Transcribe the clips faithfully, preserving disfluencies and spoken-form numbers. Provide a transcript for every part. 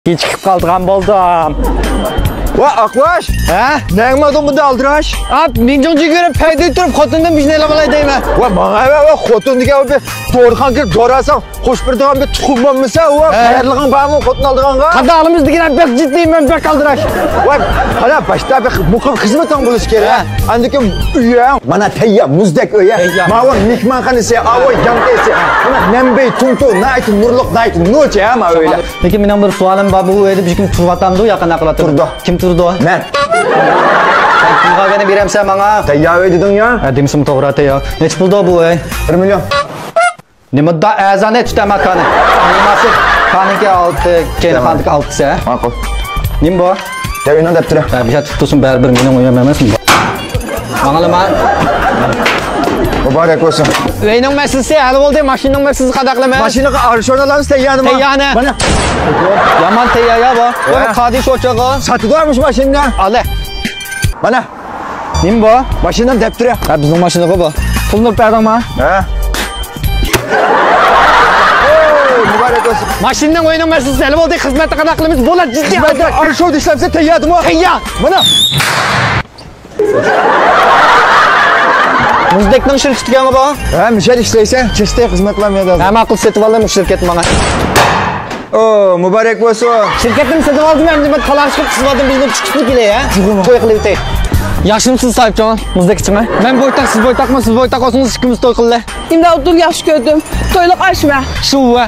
كېچىكىپ قالىدىغان بولدۇم. ۋا ئاقباش! ھە؟ نەڭ ماڭدىڭ بۇنداق ئالدىراش؟ ئاپ، مىڭجۇڭجى كۆرۈپ پەيدە تۇرۇپ خوتۇندىن بىر نەرسە ئېلىپ ئالاي دەيمەن. ۋا ماڭا ۋە، ۋە خوتۇن دېگەن بىر دورىخان كىرىپ دورا ئالساڭ خوش بېرىدىغان بىر تۇخۇم بولمىسا، ۋا ھە. تەييارلىقىڭ بارمۇ خوتۇن ئالىدىغانغا؟ قانداق ئالىمىز دېگەن بەك جىددىي، مەن بەك ئالدىراش. ۋا قارا، باشتا بىر مۇقىم خىزمىتىڭ بولۇشى كېرەك. ھە. ئاندىن كېيىن ئۆيۈڭ، مانا تەييار مۇزدەك ئۆي. تەييار. ماۋۇ مېھمانخانىسى، ئاۋۇ يانتېسى. مانا مەنبەي تۇڭتۇ، ناھايىتى نۇرلۇق، ناھايىتى نوچى ھە، ماۋۇ ئۆيلەر. لېكىن مېنىڭ بىر سوئالىم بار، بۇ ئۆيدە بىر كىم تۇرۇۋاتامدۇ يا قانداق قىلاتىدۇ؟ تۇرىدۇ. كىم تۇرىدۇ؟ مەن. سەن پۇلغا گەنە بېرەمسەن ماڭا؟ تەييار ئۆي دېدىڭ يا. ھە، دېمىسىمۇ توغرا، تەييار. نەچچە پۇل دە بۇ ئۆي؟ بىر مىليون. نېمە دا ئەزانى تۇتە ماكانى. نېمىسى؟ خانىڭكى ئالتە، كەينى خانىڭكى ئالتىسى. ماقۇل. نېمە بۇ؟ يا ئۆينىڭ دەپتىرى. ھە، بىر يەر تۇتۇپ تۇرسۇن، بەرىبىر مېنىڭ ئۆيۈم ئەمەسمۇ؟ ئاڭلىما. مۇبارەك بولسۇن. ئۆينىڭ مەسىلىسى ھەل بولدى، ماشىنىنىڭ مەسىلىسى قانداق قىلىمىز؟ ماشىنىغا ئارشون ئالامىز، تەييارمۇ؟ تەييارنى. مانا. يامان تەييار يا بۇ. ھە. قادىش ئوچىغى. ساتىدۇ مۇشۇ ماشىنىنى. ئالە. مانا. نېمە بۇ؟ ماشىنىنىڭ دەپتىرى. ھە، بىزنىڭ ماشىنىغۇ بۇ. پۇلنى ئۇرۇپ بەردىڭما؟ ھە. مۇبارەك بولسۇن. ماشىنىنىڭ ئۆينىڭ مەسىلىسى ھەل بولدى. خىزمەتتە قانداق قىلىمىز؟ بۇلار جىددىي. خىزمەتتە ئارشون ئىشلەمسە تەيياردىمۇ؟ تەييار. مانا. مۇزدەكنىڭ شىركىتىگەنمۇ بۇ؟ ھە، مۇشەدە ئىشلەيسەن، چىستەي خىزمەت قىلالمايدۇ. ھە، ماقۇل، سېتىپ ئالدىم شىركەتنى ماڭا. ئو، مۇبارەك بولسۇن. شىركەتنى سېتىپ ئالدىم، ئەمدى مەن تالاش قىلىپ سېتىپ ئالدىم، بىزنىڭ چىقىشنى كېلەي، ھە؟ توي قىلىۋېتەي. ياخشىمۇسىز ساھىبجان؟ مۇزدەك ئىچىڭە. مەن بويتاق، سىز بويتاقما؟ سىز بويتاق بولسىڭىز ئىككىمىز توي قىلىلى. ئىمدى ئابدۇل ياخشى كۆردۈم. تويلۇق ئاشمە. شۇ ۋە.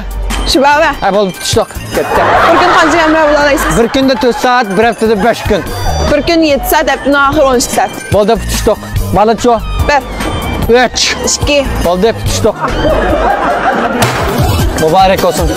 شۇ ۋە. ھە، بولدى، پۈتۈشتۇق. كەتتى. بىر كۈن قانچە ھەمراھ بولالايسىز؟ بىر كۈندە تۆت سائەت، بىر ھەپتىدە بەش كۈن. بىر كۈن يەتتە سائەت، ھەپتىنىڭ ئاخىرى ئون ئىككى سائەت. بولدى، پۈتۈشتۇق. بالىچۇ؟ بىر. ئۈچ. ئىككى. بولدى، پۈتۈشتۇق. مۇبارەك بولسۇن.